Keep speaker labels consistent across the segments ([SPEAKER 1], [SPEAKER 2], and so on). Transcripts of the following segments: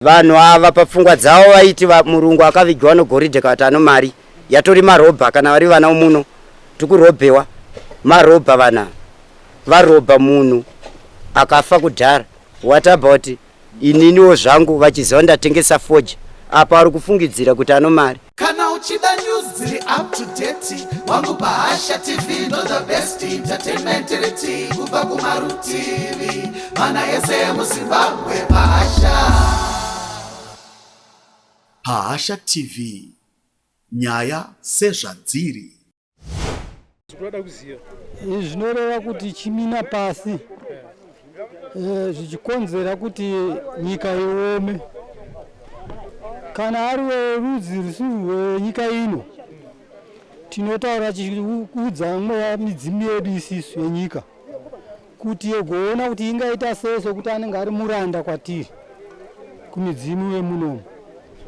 [SPEAKER 1] Vanhu ava papfungwa dzavo vaiti murungu akavigiwa nogoridhe kana kuti ano mari yatori marobha kana vari vana muno tikurobhewa marobha vana varobha munhu akafa kudhara what about ininiwo zvangu vachiziva ndatengesa foja apa ari kufungidzira kuti ano mari.
[SPEAKER 2] Kana uchida news dziri up to date wangu paHasha TV ndo the best entertainment riti kubva kumarutivi mana ese emuZimbabwe paHasha.
[SPEAKER 3] PaHasha TV nyaya sezvadziri.
[SPEAKER 4] Izvi zvinoreva kuti chimina pasi eh, zvichikonzera kuti nyika iome. Kana ari werudzi rusiri rwenyika ino, tinotaura tichiudza mweya midzimu yedu isisu yenyika kuti yegoona kuti ingaita sei sokuti anenge ari muranda kwatiri kumidzimu yemunomu.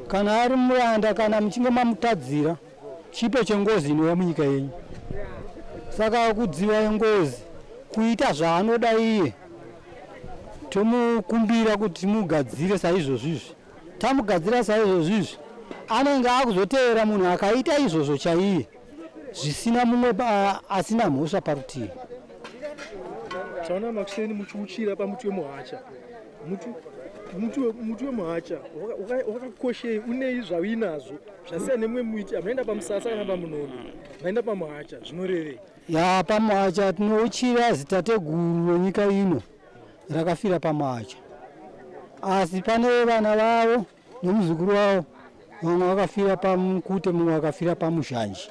[SPEAKER 4] Kana ari muranda, kana muchinge mamutadzira Chipo chengozi inouya munyika yenyu. Saka kudziva ngozi kuita zvaanoda iye tomukumbira kuti timugadzire saizvozvo izvi. Tamugadzira saizvozvo izvi anenge akuzotevera munhu akaita izvozvo chaiye zvisina mumwe asina mhosva parutivi.
[SPEAKER 5] Taona makuseni muchiuchira pamuti wemuhacha. Muti wemuhacha wakakoshei unei zvauinazvo zvasiyana nemumwe miti amaenda pamusasa kana pamunondo maenda pamuhacha zvinorevei?
[SPEAKER 4] Ya pamuhacha tinouchira zitateguru wenyika ino rakafira pamuhacha asi pane vana vavo nemuzukuru wavo vamwe vakafira pamukute mumwe akafira pamuzhanji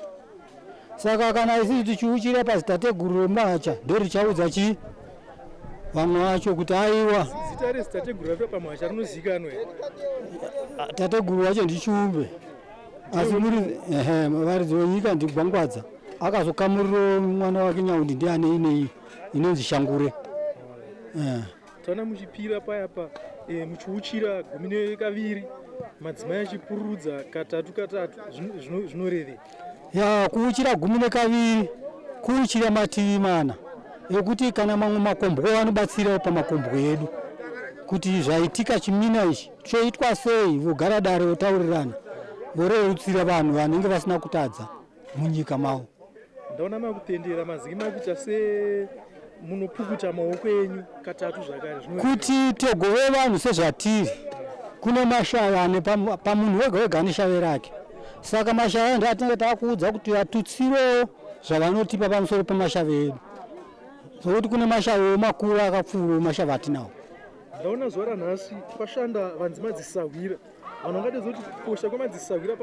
[SPEAKER 4] saka kana isusu tichiuchira pazitateguru remuhacha ndorichaudza chii vamwe vacho kuti aiwa
[SPEAKER 5] zita rezitateguru rafira pamuhacha rinozivikanwa here
[SPEAKER 4] tateguru wacho ndichiumbe asi muri ehe varidzi venyika ndigwangwadza akazokamuriro mwana wake nyaundi ndiane inei inonzi shangure
[SPEAKER 5] eh. Taona muchipira paya pa e, muchiuchira 12 madzimai achipururudza katatu katatu zvinorevei?
[SPEAKER 4] Ya kuuchira 12 kuuchira mativi mana ekuti kana mamwe makombwe anobatsirawo pamakombwe edu kuti zvaitika chimina ichi choitwa sei, vogara dare votaurirana vorerutsira vanhu vanenge vasina kutadza munyika mavo.
[SPEAKER 5] Ndaona makupendera maziki makuita se munopukuta maoko enyu katatu zvakare
[SPEAKER 4] kuti togove vanhu sezvatiri kune mashaya ane pamunhu wega wega ane shave rake saka mashaya ndo atinenge takuudza kuti vatutsirewo zvavanotipa pamusoro pemashave edu sokuti kune mashavewo makuru akapfuura mashave atinawo
[SPEAKER 5] ndaona zuva ranhasi kwashanda vanzi madzisahwira vanhu vangadeedza kuti kukosha kwemadzisahwira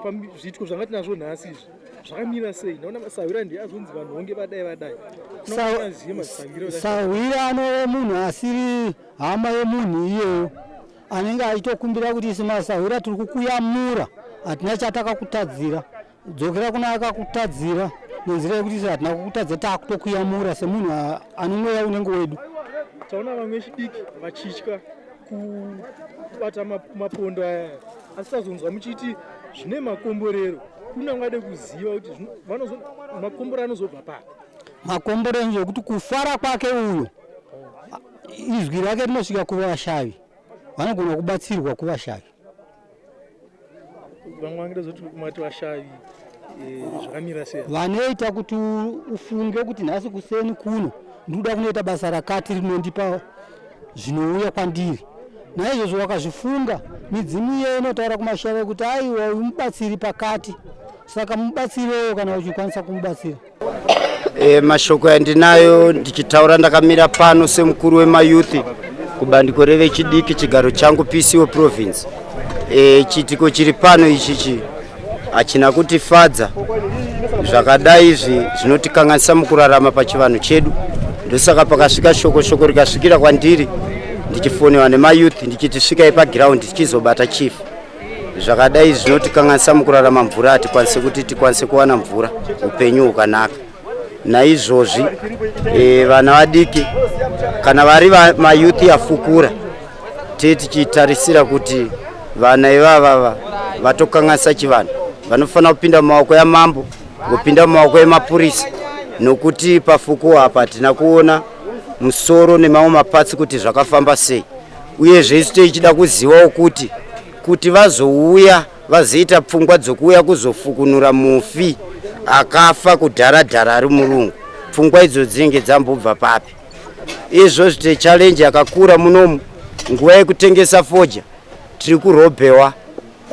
[SPEAKER 5] pazviitiko zvanga tinazvo nhasi izvi zvakamira sei ndaona masahwira ndiye azonzi vanhu vonge vadai vadai
[SPEAKER 4] sahwira anove munhu asiri hama yemunhu iyeyo anenge achitokumbira kuti isu masahwira tiri kukuyamura hatina chatakakutadzira dzokera kuna akakutadzira nenzira yekuti isu hatina kukutadza takutokuyamura semunhu ane mweya unenge wedu
[SPEAKER 5] taona vamwe vechidiki vachitya kubata mapondo aya asi tazonzwa muchiti zvine makomborero kune angade kuziva kuti makomborero anozobva papi
[SPEAKER 4] makomborero zvekuti kufara kwake uyo izwi rake rinosvika kuvashavi vanogona kubatsirwa kuvashavi
[SPEAKER 5] vamwe vangada zoti mati vashavi eh, zvakamira sei
[SPEAKER 4] vanoita kuti ufunge kuti nhasi kuseni kuno ndikuda kunoita basa rakati rinondipa zvinouya kwandiri naizvozvo wakazvifunga midzimu iyeyo inotaura kumashave kuti aiwa uyu mubatsiri pakati saka mubatsirewo kana uchikwanisa kumubatsira
[SPEAKER 1] E, mashoko yandinayo ndichitaura ndakamira pano semukuru wemayouth kubandiko revechidiki chigaro changu PCO province. E, chiitiko chiri pano ichichi hachina kutifadza zvakadai izvi zvinotikanganisa mukurarama pachivanhu chedu ndosaka pakasvika shoko shoko rikasvikira kwandiri ndichifonewa nemayouth ndichiti svikai pagiraundi tichizobata chief Zvakadai zvinotikanganisa mukurarama mvura hatikwanise kuti tikwanise kuwana mvura upenyu hukanaka. Naizvozvi e, vana vadiki kana vari mayuthi afukura tee tichitarisira kuti vana ivavava vatokanganisa chivanhu vanofanira kupinda mumaoko yamambo vopinda mumaoko emapurisa nokuti pafukuwa apa hatina kuona musoro nemamwe mapatsi kuti zvakafamba sei. Uyezve isu tichida kuzivawo kuti kuti vazouya vazoita pfungwa dzokuuya kuzofukunura mufi akafa kudhara-dhara ari murungu, pfungwa idzo dzinenge dzambobva papi? Izvozvi tine challenge yakakura munomu, nguva yekutengesa fodya tiri kurobhewa,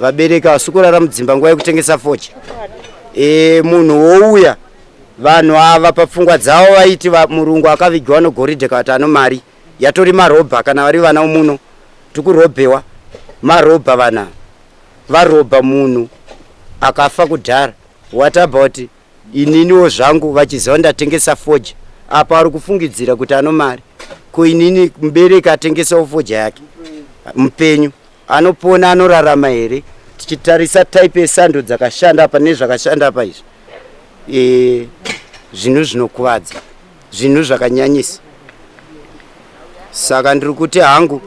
[SPEAKER 1] vabereki havasi kurara mudzimba nguva yekutengesa fodya. E, munhu wouya, vanhu ava papfungwa dzavo vaiti murungu akavigiwa nogoridhe kana kuti ano mari yatori marobha. Kana vari vana muno tikurobhewa marobha, vana varobha munhu akafa kudhara. What about ininiwo zvangu vachiziva ndatengesa fodya? Apa ari kufungidzira kuti ano mari, ko inini mubereki atengesawo fodya yake mupenyu anopona, anorarama here? Tichitarisa type yesando dzakashanda apa nezvakashanda apa izvi, zvinhu zvinokuvadza, zvinhu zvakanyanyisa. Saka ndiri kuti hangu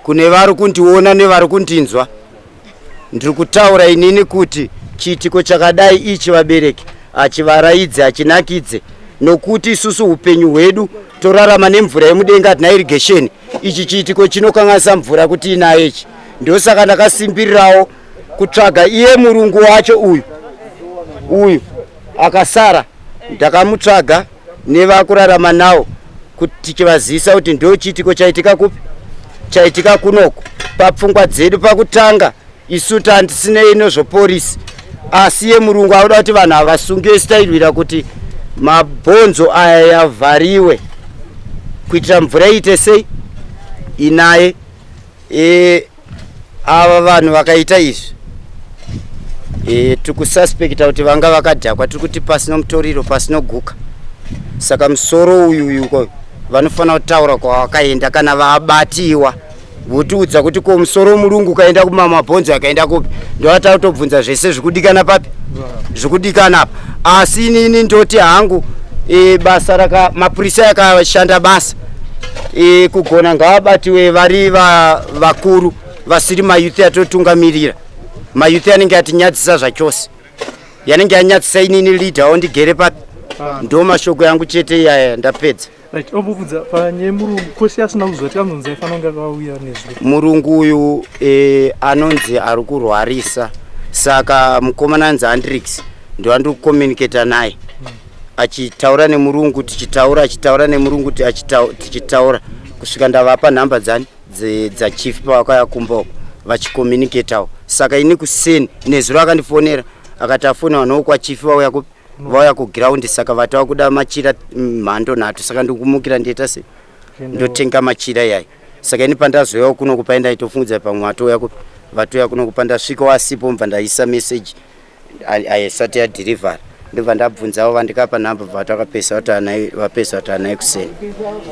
[SPEAKER 1] kune vari kundiona nevari kundinzwa, ndiri kutaura inini kuti chiitiko chakadai ichi vabereki achivaraidze, achinakidze, nokuti isusu upenyu hwedu torarama nemvura yemudenga, hatina irrigation. Ichi chiitiko chinokanganisa mvura kuti inaye ichi. Ndosaka ndakasimbirirawo kutsvaga iye murungu wacho uyu uyu akasara. Ndakamutsvaga nevakurarama nawo kuti tichivazivisa kuti ndo chiitiko chaitika kupi, chaitika kunoko. Papfungwa dzedu pakutanga isu tandisinei nezvoporisi, asi ye murungu auda kuti vanhu havasungiwe, sitairwira kuti mabhonzo aya yavhariwe kuitira mvura iite sei, inaye. Ava vanhu vakaita izvi, tiri kususpecta kuti vanga vakadhakwa. Tiri kuti pasina mutoriro pasina guka. Saka musoro uyu uyu vanofanira kutaura kwavakaenda kana vabatiwa, votiudza kuti ko musoro murungu ukaenda kumamabhonzo akaenda kupi. Ndovata kutobvunza zvese zvikudikana papi, zvikudikana apa. Asi inini ndoti hangu basa raka mapurisa yakashanda basa kugona, ngavabatiwe vari vakuru vasiri mayouth atotungamirira. Mayouth anenge atinyadzisa zvachose, yanenge yanyadzisa inini leader wo ndigere papi. Ndo mashoko yangu chete iyaya, ndapedza.
[SPEAKER 5] Right, ombobvunza panyaya yemurungu kosi asina kuziva, tikanzonzi aifanira kunge akauya nezuro.
[SPEAKER 1] Murungu uyu anonzi ari kurwarisa, saka mukomana anzi Andrix ndo andiri kucommunicata naye, achitaura nemurungu, tichitaura, achitaura nemurungu, tichitaura kusvika ndavapa nhamba dzani dzachief pavakauya kumba uko vachicommunicatawo. Saka ini kuseni nezuro akandifonera akati afonewa nokwachief, vauya kupi, vauya kuground, saka vati vakuda machira mhando nhatu. Saka ndikumukira ndiita sei, ndotenga machira iyaya. Saka ini pandazouyawo kuno kupai ndaitofungudza pamwe vatouya kupi, vatouya kuno kupa. Ndasvika wasipo, mubva ndaisa message aisati yadhirivhara, ndobva ndabvunzawo vandikapa nhamba, bva vakapesa kuti anai, vapesa kuti anai kuseni.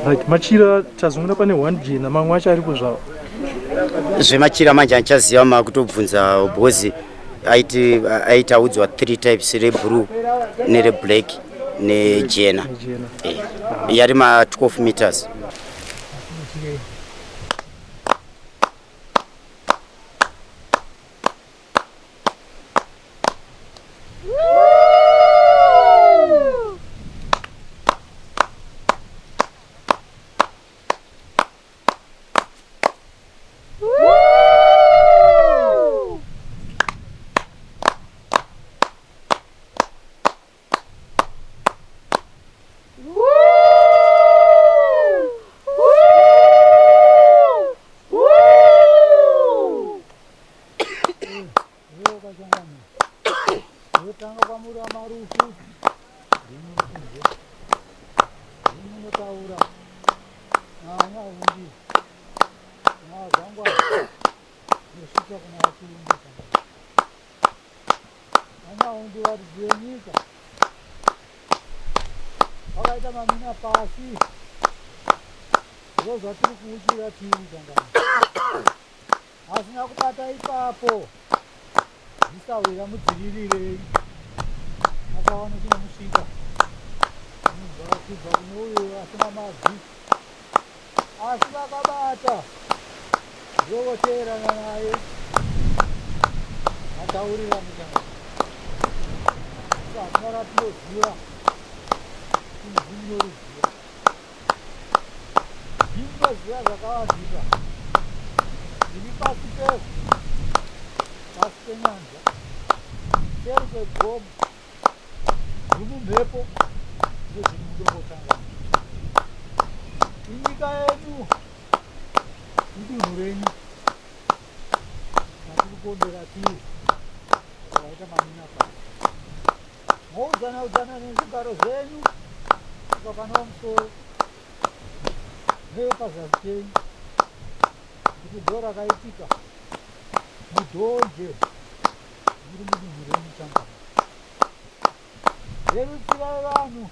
[SPEAKER 5] Right, machira tazunguda pane one jena, mamwe acho aripo zvavo.
[SPEAKER 1] Zvemachira manje handichaziva, makutobvunza because aiti aiti audzwa three types, reblue nereblack nejena.
[SPEAKER 5] Nejena.
[SPEAKER 1] Yari ma 12 meters.
[SPEAKER 4] Yotanga kwamuri amarufu, ndimi munotaura nanyaundi nazangwa nosvika kuna vachirungu. Anyaundi varidzi venyika vakaita mamina pasi, ndo zvatiri kuuchira tiri changana. Asina kubata ipapo zvisawira, mudzivirirei akawana chinomusvika kubva kune uyo asina mabvi, asi vakabata ndovoteerana naye vataurirana changana. Hakuna ratinoziva, inzi munoriziva. Munoziva zvakavanzika zviri pasi pevhu, pasi penyanza, seri kwegomo, zviri mumhepo nezviri mudombochangana. Inyika yedu, idunhu renyu ratiri kuombera tiri vaita mamina pasi. Moudzana udzana nezvigaro zvenyu kubva pane wamusoro nevepazasi penyu kuti ndo rakaitika mudhonje muri mudunhu renyu changana. Rerutsirai vanhu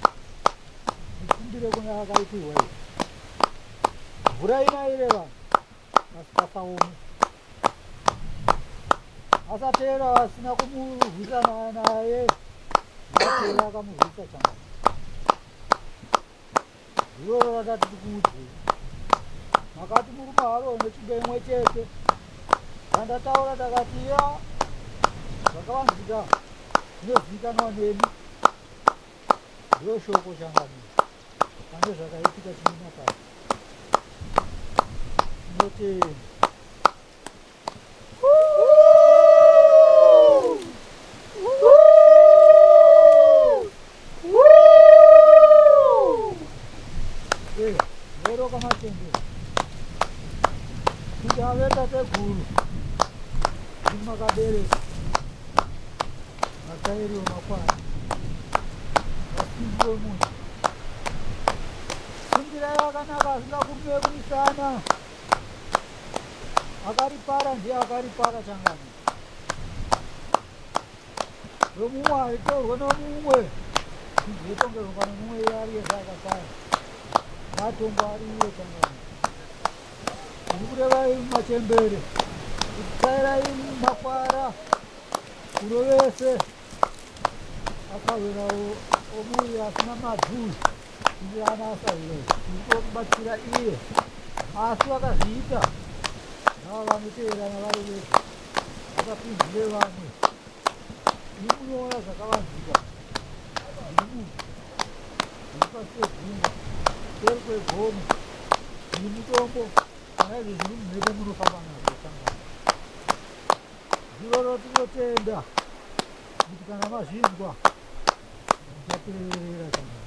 [SPEAKER 4] mukumbire kune akaitirwa izvi. Mvura inaire vanhu asi pasaome. Asateera vasina kumurwisa naye ateera akamurwisa changa. Iroro rakati tikuudzei. Makati murume harohwe netsvimbo imwe chete. Zvandataura ndakati ya zvakavanzika zvinozivikanwa nemi. Ndoshoko changamire. Pane zvakaitika chimina pasi. Tinotenda. Veroka machembere kuti ave tateguru makabereka vatairi vemakwai vasimbi vemunhu sungirai vakanaka asingakurume kumisana Akaripara ndiye akaripara changano. Romumwe haitorwe nomumwe. Izotongerwa pane mumwe iye ari yese akasara. Matombo ari iye changano. Ndiri kureva machembere. Kuti tsairai makwara kuno vese akawira omuyi asina mabvuri. Ndiana asahwira tiri kubatsira iye asi vakazviita nava vanoteerana vari vega vakapinzire vamwe imi munoona zvakavanzika zviri muvhu zviri pasi pegungwa seri kwegomo zviri mutombo kana izvo zviri mumhepo munofamba nazvo sangano zviroro tinotenda kuti kana mazvinzwa muchateerera sangano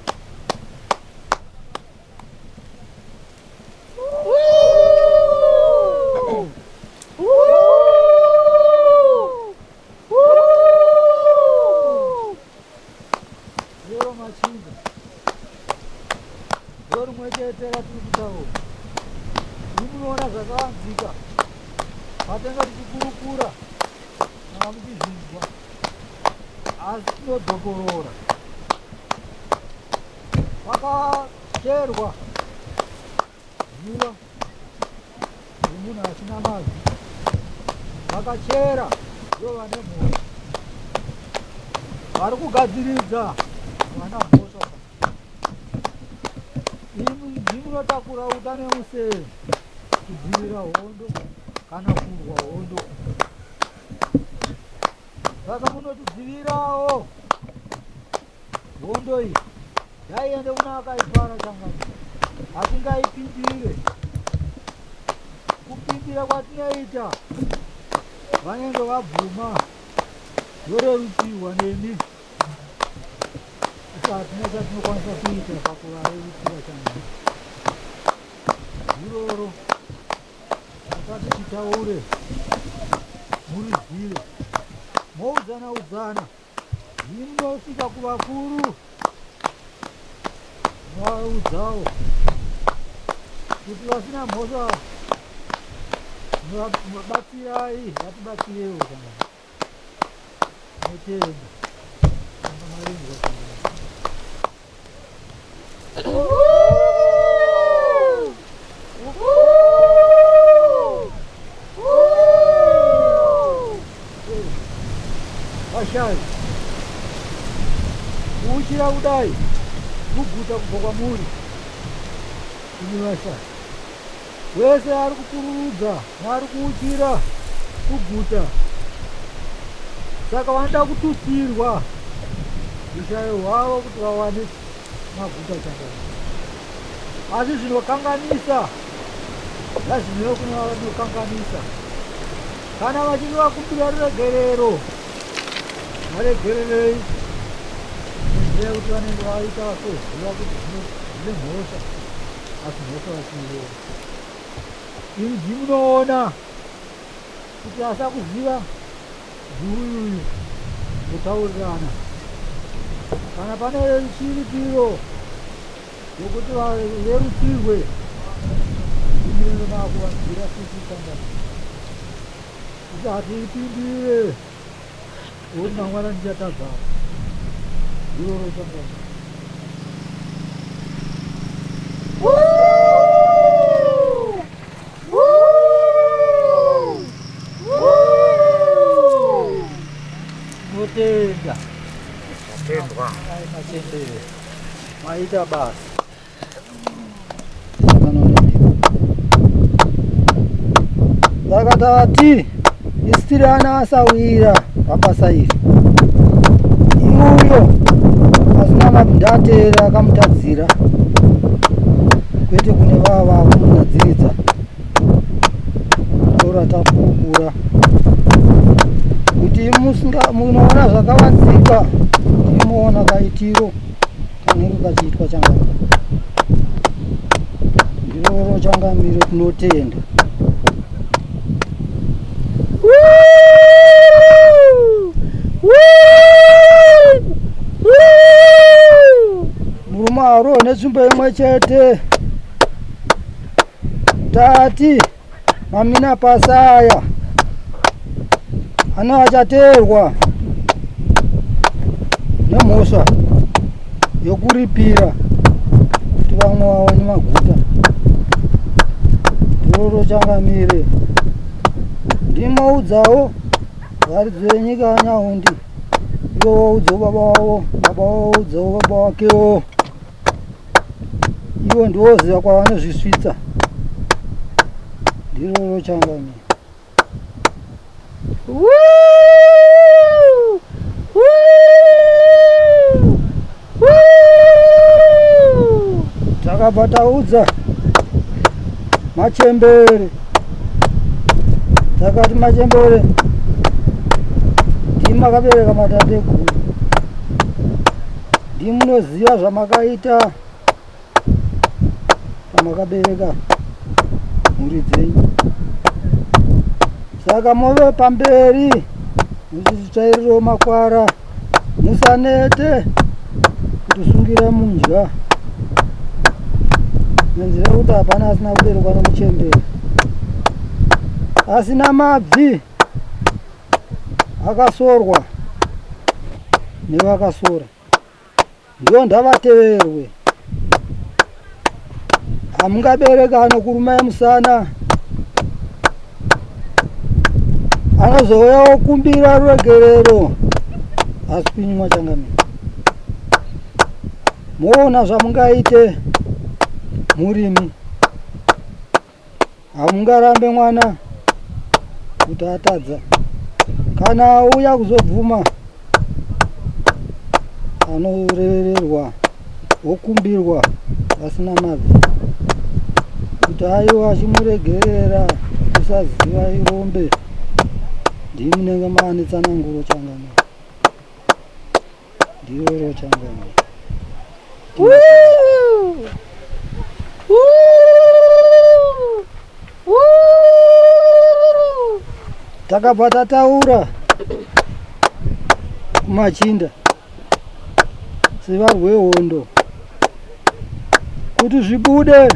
[SPEAKER 4] Zero machinda. Zero rimwe chete ratiri kutaura. Imi munoona zvakavanzika. Patenga tichikurukura kana muchizvinzwa. Asi tinodzokorora. Pakacherwa guva remunhu asina mazwi. Vakachera ndivo vane mhosva. Vari kugadziridza havana mhosva. Imi ndimi munotakura uta nemuseve kudzivirira hondo kana kurwa hondo. Saka munotidzivirawo hondo iyi yaiende kuna akaipara changamire hatingaipindire kupindira kwatinoita vanenge vabvuma yorerutsirwa nemi isu hatina chatinokwanisa kuita pakuvarerutsira changamire iroro Takati titaure murizive moudzana udzana zvinosvika kuvakuru vaudzawo kuti vasina mhosva batsirai vatibatsirewo kana notenda anga marinzwa Vashayi kuuchira kudai kuguta kubva kwamuri imi vashayi wese ari kupururudza neari kuuchira kuguta saka vanoda kututsirwa ushayi hwavo kuti vawane maguta changana asi zvinokanganisa Ngazvinhuwe kune vanokanganisa. Kana vachinge vakumbira ruregerero, varegererei nenzira yekuti vanenge vaita vasoziva kuti zvine mhosva, asi mhosva vasiiona. Imi ndimunoona kuti asakuziva ndiuyuyu motaurirana. Kana pane chiripiro yokuti varerutsirwe imiriro makuvanzwira tsitsi sangano kuti hatipindire uri mangwana ndichatadza iroro sangano. Tinotenda.
[SPEAKER 6] Tendwa.
[SPEAKER 4] Ai machembere. Maita basa. Saka tati isu tiri ana asawira pabasa iri. Iuyo asina mabndateera akamutadzira kwete kune vava vakumunadziridza tora takurukura kuti munoona zvakavanzika timoona kaitiro kanenge kachiitwa changamire ndiroro changamire tinotenda. Murume arohwe netsvimbo imwe chete tati mamina pasaya ano achateerwa nemhosva yokuripira kuti vamwe vawane maguta. Ndiroro changamire ndimoudzawo varidzi venyika yaNyahundi ivo vaudzewo baba vavo, baba vaudzewo baba vakewo. Ivo ndivoziva kwavanozvisvitsa. Ndiroro changamire. Takabva taudza machembere, takati machembere ndimi makabereka matateguru, ndimi munoziva zvamakaita pamakabereka mhuri dzenyu, saka move pamberi muchititsvairirawo makwara, musanete kutisungira mundya nenzira yekuti hapana asina kuberekwa nomuchembere asina mabvi akasorwa nevakasora. Ndivo ndavateverwe. Hamungabereka anokurumai musana anozouya okumbira ruregerero asi kunyimwa changamire. Moona zvamungaite murimi. Hamungarambe mwana kuti atadza. Kana auya kuzobvuma anorevererwa okumbirwa vasina mabvi kuti aiwa achimuregerera kusaziva irombe ndimi munenge maane tsananguro changamire. Ndiroro changamire. Takabva tataura kumachinda sevarwi vehondo kuti zvibude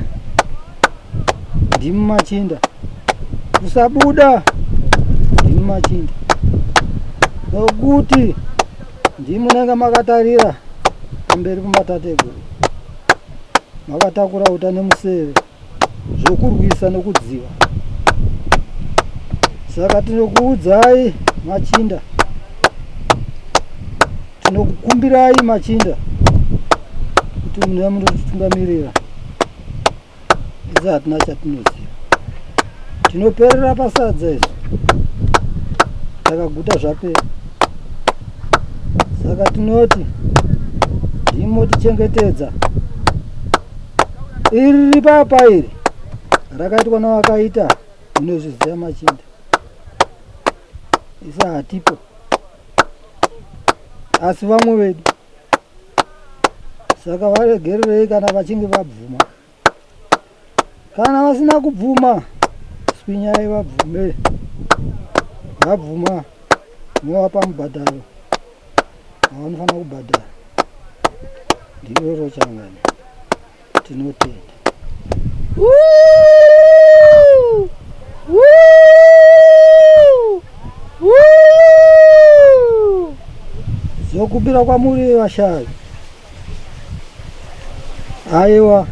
[SPEAKER 4] ndimi machinda, kusabuda ndimi machinda, nokuti ndimi munenge makatarira pamberi pematateguru, makatakura uta nemuseve zvokurwisa nokudziva. Saka tinokuudzai machinda, tinokukumbirai machinda kuti mune munotitungamirira. Isu hatina chatinoziva, tinoperera pasadza isu, takaguta zvapera. Saka tinoti ndimotichengetedza. Iri riri papa iri Rakaitwa navakaita munozviziva machinda. Isa hatipo. Asi vamwe vedu. Saka varegererei kana vachinge vabvuma. Kana vasina kubvuma, swinyai vabvume. Vabvuma, movapa mubhadharo wavanofanira kubhadhara. Ndiroro changani. Tinotenda. Zokupira kwamuri vashavi. Aiwa,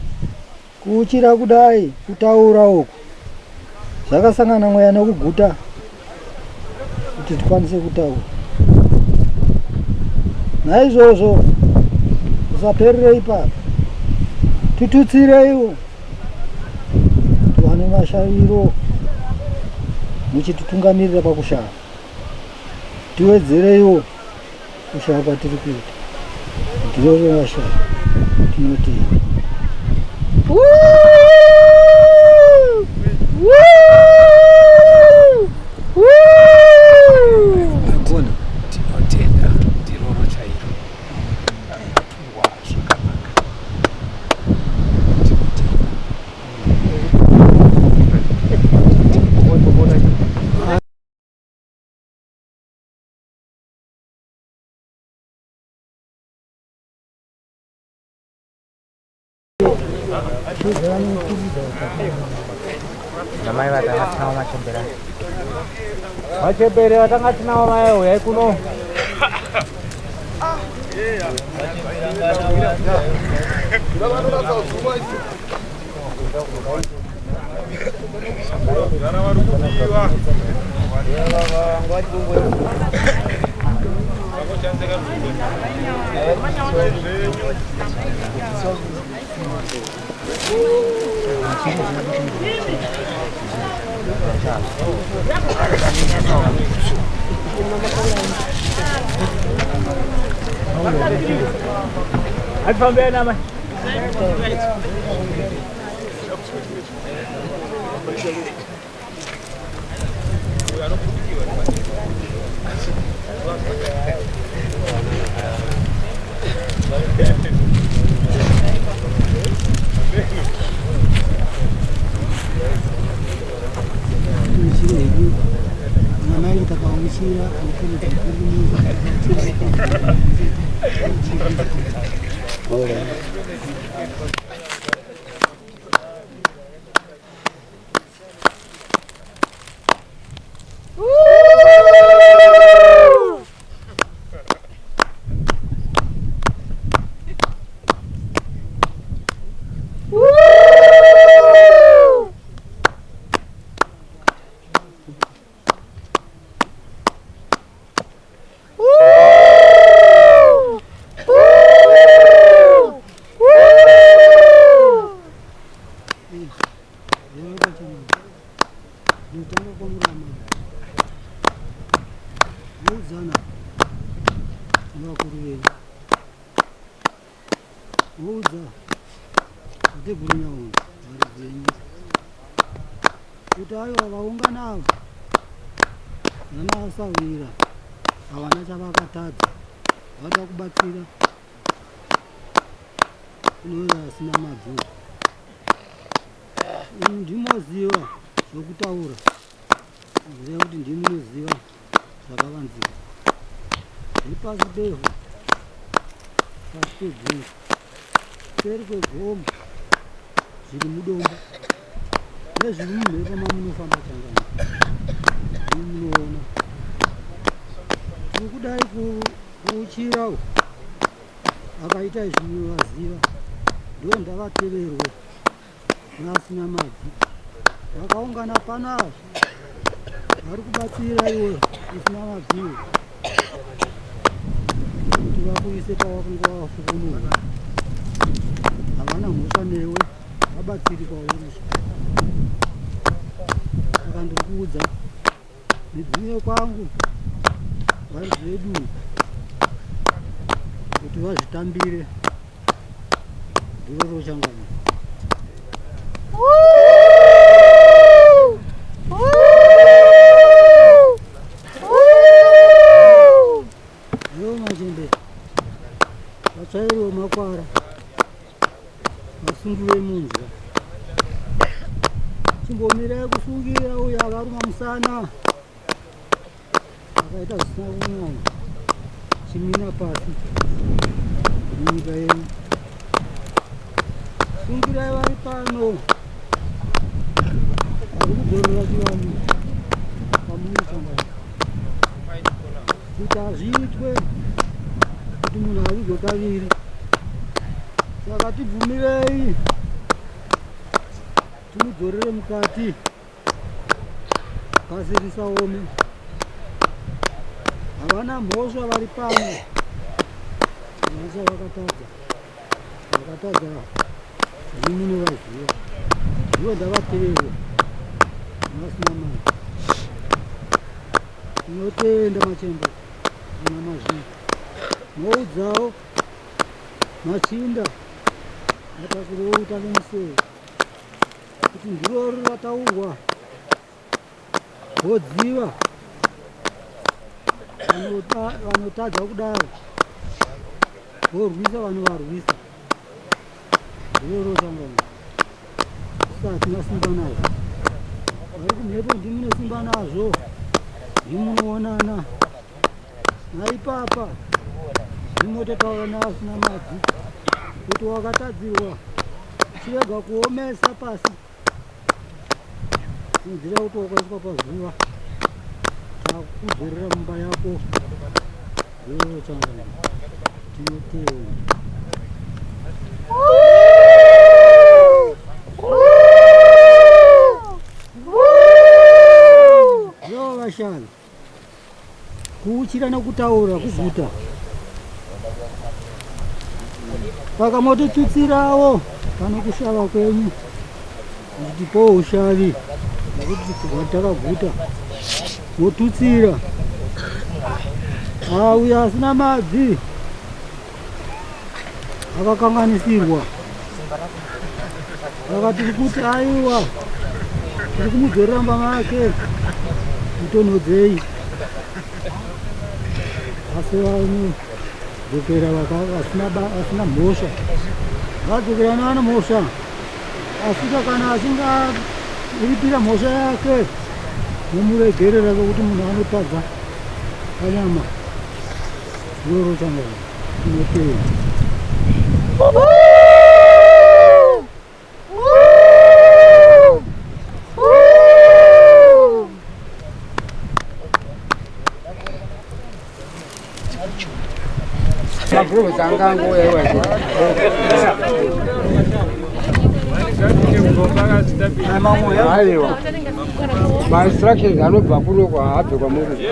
[SPEAKER 4] kuuchira kudai, kutaura uku zvakasangana mweya nekuguta kuti tikwanise kutaura. Naizvozvo usaperere ipapo, titutsireiwo tiwane mashaviro muchititungamirira pakushava, tiwedzereiwo kushava kwatiri kuita. Ndirove vashava tinotenda.
[SPEAKER 6] Tinotenda ndiroro chairo tungwa zvakanaka tinotenda.
[SPEAKER 7] Namai vatanga tinawo machembere. Machembere vatanga tinawo mai uyai kuno. Hatifambei namai.
[SPEAKER 4] Moudzana nevakuru venyu, moudza vateguru Nyahondo varidzi venyika kuti aiwa vaungana ava vana asahwira havana chavakatadza, vada kubatsira kune vasina mabvi. Ndimoziva zvokutaura, ziva kuti ndimunoziva zvakavanzika zviri pasi pevhu, pasi pegungwa, seri kwegomo, zviri mudombo nezviri mumhepo mamunofamba changana munoona tiri kudai kuuchira uku akaita izvi munovaziva ndo ndavateverwe neasina mabvi vakaungana panapa vari kubatsira iwe usina mabvi iwe kuti vakuise pawakanga wafukunurwa havana mhosva newe vabatsiri kwauri saka ndiri kuudza midzimu yekwangu varidzi vedu kuti vazvitambire ndiro rochangana. Vasungirwe munzwa. Chimbomirai kusungira uyo akaruma musana. Akaita zvisina kunyanya. Chimina pasi. Munyika yenyu. Sungirai vari pano. Vari kudzorera chivanhu pamuri changana. Kuti hazviitwe kuti munhu avigwe kaviri. Saka tibvumirei timudzorere mukati pasi risaome. Havana mhosva vari pano, mhosva vakatadza, vakatadza ndimi munovaziva, ndivo ndavateerwe vasina mari. Tinotenda machembe ana mazvii moudzawo Machinda vatakurota vemusoro kuti ndirori rataurwa vodziva vanotadza kudaro vorwisa vanovarwisa ndiroro sangano isu hatina simba nazvo vari kumhepo ndimune simba nazvo ndimunoonana Naipapa ndimototaura neasina mabvi kuti wakatadzirwa chirega kuomesa pasi nzira kuti wakaiswa pazuva takudzorera mumba yako iwewe changana tinotenda. Yo vashani Kuuchira nokutaura kuguta. Saka motitutsirawo pano kushava kwenyu tipowo ushavi nekuti takaguta motutsira auya asina mabvi akakanganisirwa saka tiri kuti aiwa tiri kumudzorera mumba make mutonhodzei asi vanodzokera vasina mhosva vadzokera nevana mhosva asika kana achinge aripira mhosva yake momuregerera sokuti munhu anotadza panyama iroro changana tinotenda.
[SPEAKER 8] Aiwa, mainstructions anobva kuno kwaabve kwamuri.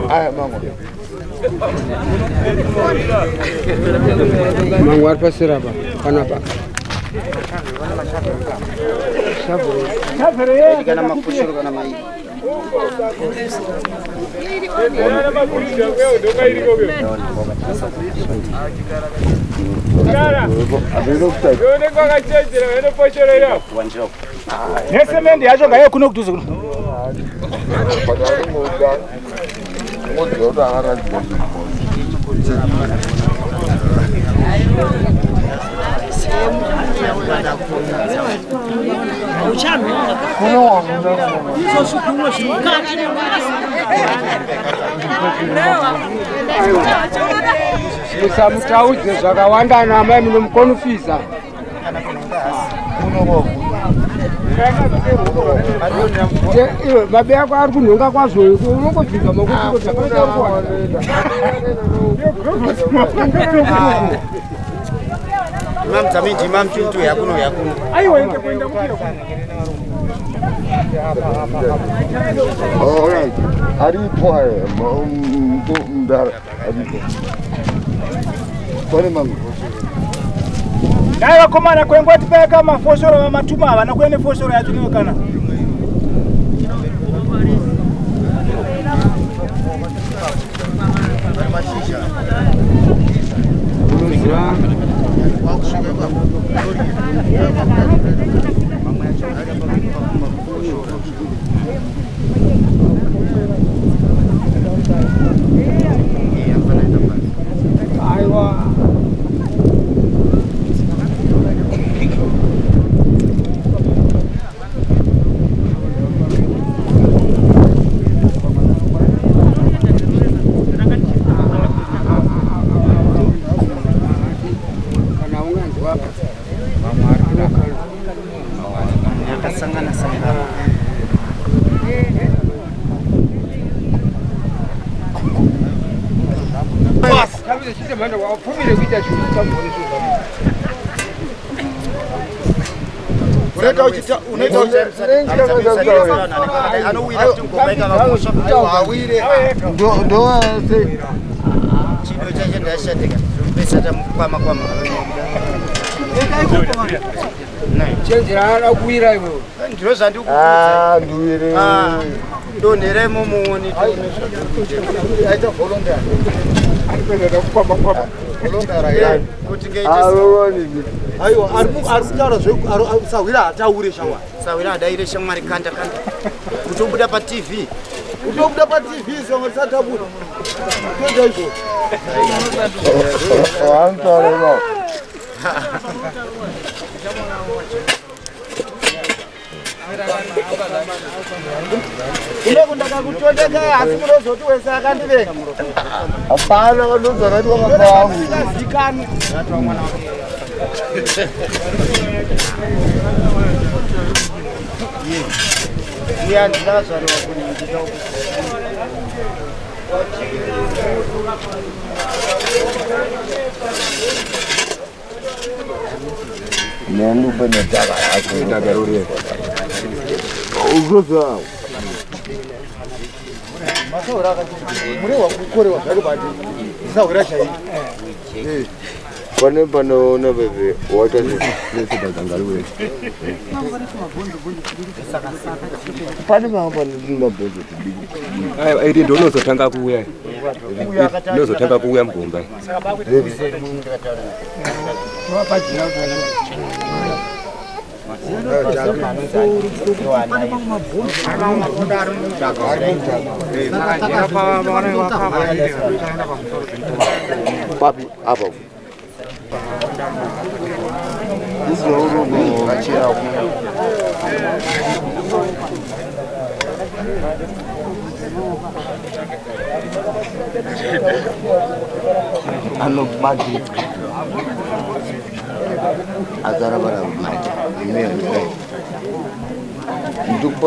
[SPEAKER 8] Aya mamwe mamwe ari pasera apa panapa.
[SPEAKER 1] Kana mafushiro kana maii.
[SPEAKER 7] Nesemende yacho ngaiye kuno kudhuze kuno.
[SPEAKER 8] Musamutaudze zvakawanda ana amai munomukonufisa. Babe yako ari kunhonga kwazvo unongobvisa makuti
[SPEAKER 1] Imam Dzamindi, Imam Chuntu yakuno yakuno.
[SPEAKER 5] Aiwa ende kuenda mukira.
[SPEAKER 9] All right. Aripo aya mdara aripo. Pane mamwe.
[SPEAKER 7] Dai vakomana kwengwa tipeka mafoshoro vamatuma havana kuya nefoshoro yacho niwe kana.
[SPEAKER 8] Aiwa. Tambudza chite mhanda wapfumire kuita zvinhu zvisingagoni zvinhu.
[SPEAKER 7] Unoita uchita unoita
[SPEAKER 1] anowira kuti ngoma ikavamosha
[SPEAKER 9] awire ndo ndo se
[SPEAKER 1] chido chacho ndashatika pesa tamukwama kwama
[SPEAKER 8] Chenjera anoda kuwira iwewe.
[SPEAKER 1] Ndiro zvandikuudza.
[SPEAKER 9] Ah, ndiwire.
[SPEAKER 1] Ah, donheremo muoni.
[SPEAKER 7] Aita voluntary.
[SPEAKER 8] Kwama kwama.
[SPEAKER 7] Voluntary.
[SPEAKER 1] Kuti ngeite
[SPEAKER 7] Aiwa, ari ari kutaura zve sahwira hataure shamwari.
[SPEAKER 1] Sahwira hadaire shamwari kanda kanda. Kutobuda pa TV.
[SPEAKER 7] Kutobuda pa TV shamwari satabuda. Toita izvo.
[SPEAKER 9] Wamtaura.
[SPEAKER 7] Kunoku ndakakutondeka asi munozoti wese akandivenga.
[SPEAKER 9] Hapana vanonzi vakaitwa baba vangu.
[SPEAKER 7] Zikanwa.
[SPEAKER 1] Uya ndakazvarwa kuningika
[SPEAKER 9] Nyandupe nedhaka yako. Dhaka ruri. Uzoza.
[SPEAKER 7] Masaura akati murehwa kukorewa zvake bati sahwira chaiyo.
[SPEAKER 9] Pane panoona bebe waita sesedagangarure. Pane pamwe pane mabhonzo tudiki.
[SPEAKER 10] Aiwa, iri ndinozotanga kuuya. Ndinozotanga kuuya mugomba.
[SPEAKER 9] Papi apa. Izvo vachera Ano maji. Azara bara maji.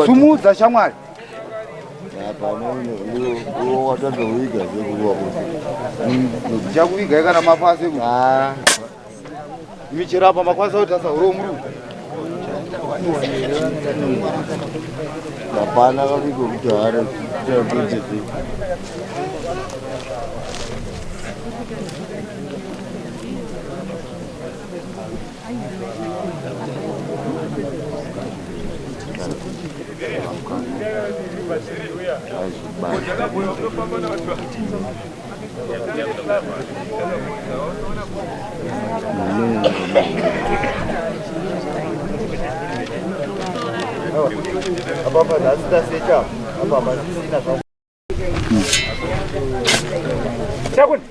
[SPEAKER 7] Sumudza shamwari.
[SPEAKER 9] Apa uno watozoviga zvekuwa
[SPEAKER 7] Ndichakuvigai kana mafase.
[SPEAKER 9] Ah.
[SPEAKER 7] Michero apa makwanisa kuti asahuro muru.
[SPEAKER 9] Hapana kavigo kuti hara chapedzese.
[SPEAKER 7] Apa apa nhasi tasecha. Apa apa zvisina zva.
[SPEAKER 5] Chakuni.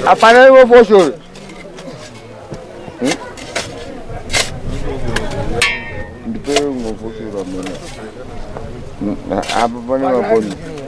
[SPEAKER 9] Hapana iwe foshoro. Ndipe ngofoshoro mina. Apa pane mabhonzo.